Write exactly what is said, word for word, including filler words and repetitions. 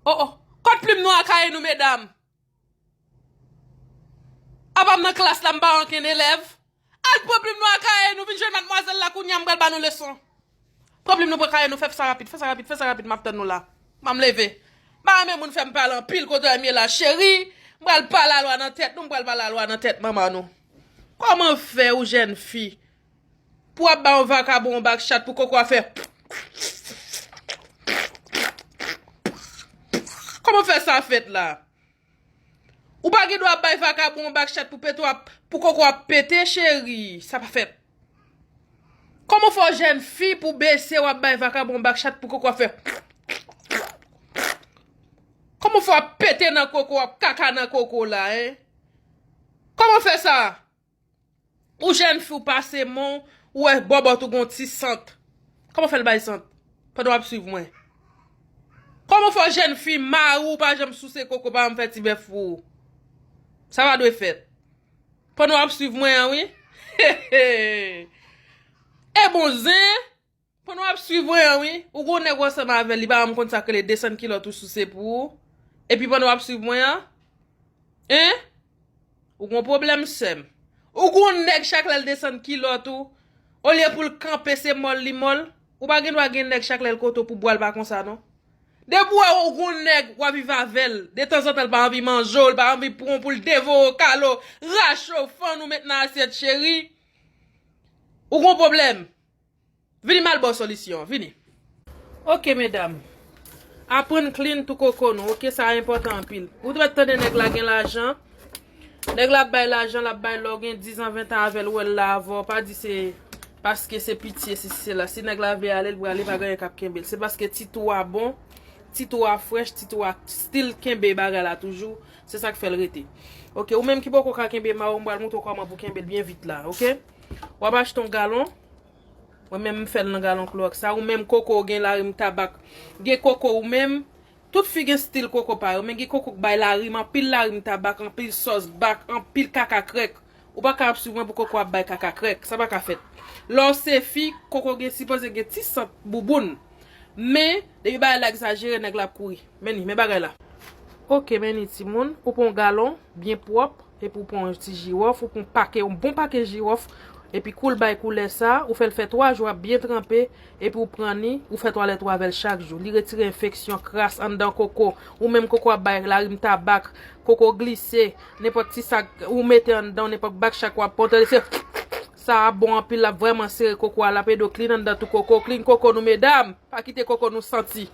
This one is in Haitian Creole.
Oh, oh. Kot plim nou ak kaye nou, medam? Apa m nan klas la, m pa ankenn elèv? Al pran plim nou ak kaye nou, vin jwenn madmwazèl la kounye a, m pral ba nou leson. Pran plim nou, pran kaye nou, fè sa rapid, fè sa rapid, fè sa rapid, m ap tann nou la. M ap leve. M pa renmen moun fè m pale anpil kote m ye la, cheri. M pral pale lalwa nan tèt nou, m pral pale lalwa nan tèt manman nou. Kòman fè ou jèn fi pou w ap ba yon vakabon yon bak chat pou koko a fè? Kòman fè sa fèt la? Ou pa gen dwa ap bay vakabon yon bak chat pou pete w ap, pou koko ap pete, cheri. Sa pa fèt. Kòman fè w jèn fi pou bese w ap bay vakabon yon bak chat pou koko ap fè? Kòman fè w ap pete nan koko, w ap kaka nan koko la, en? Kòman fè sa? Ou jèn fi, ou pase men w, ou wè bòbòt ou gon ti sant. Kòman fè l bay sant? Pandan w ap swiv mwen. Kòman fè w jèn fi, mari w pa janm souse koko, pa janm fè ti bèf pou ou? Sa pa dwe fèt. Pandan w ap swiv mwen an, wi. E bon zen. Pandan w ap swiv mwen an, wi, ou gon nèg w ansanm avè l, li pa janm konn sa k rele desann kilòt ou souse pou ou. Epi pandan w ap swiv mwen an, en? Ou gon pwoblèm, sè m. Ou gon nèg chak lè l desann kilòt ou, olye pou l kanpe se mòl li mòl, ou pa gen dwa gen nèg chak lè l kote w pou bwa l pa konsa non. Depi w wè ou gon nèg w ap viv avè l, detanzantan l pa anvi manje w, l pa anvi pran w pou l devore w, kale w, rache w, fann ou met nan asyèt cheri, ou gon pwoblèm. Vini m al ba w solisyon, vini. Ok, medam. Aprann clean tou koko nou, ok? Sa enpòtan anpil. Ou dwèt tande nèg la gen lajan. Nèg la ap bay lajan, l ap bay lè w gen diz an, ven an avè l, ou wè l la avè w. Pa di se paske se pitye, se, se la. Si nèg la vle ale, l prale, pa gen anyen k ap kenbe l. Se paske ti tou a bon, ti tou a frèch, ti tou a still kenbe bagay la toujou. Se sa k fè l rete. Ok, ou menm ki poko ka kenbe mari w, m pral montre w kòman pou kenbe l byen vit la, ok? W ap achte yon galon. Mwen menm m fè l nan galon klowòks la. Ou menm koko w gen larim tabak. Gen koko ou menm. Tout fi gen stil koko pa yo. Men gen koko k bay larim, anpil larim tabak, anpil sòs bak, anpil kaka krèk. Ou pa ka ap swiv mwen pou koko ap bay kaka krèk. Sa pa ka fèt. Lè w se fi, koko gen sipoze gen ti sant bouboun. Men, depi bagay la egzajere, nèg la ap kouri. Men ni, men bagay la. Ok, men ni timoun, ou pran yon galon, byen pwòp, epi ou pran yon ti jiwòf, ou pran yon pake, yon bon pake jiwòf, epi kou l bay koulè sa, ou fè l fè twa jou, ap byen tranpe, epi ou pran ni, ou fè twalèt ou avè l chak jou. Li retire enfeksyon, kras anndan koko, ou menm koko ap bay larim tabak, koko glise, nenpòt ti sa ou mete anndan w, nenpòt bak chak w ap pran, tande se, sa ap bon anpil, l ap vrèman sere koko a, l ap ede w clean anndan tou koko, clean koko nou medam, pa kite koko nou santi.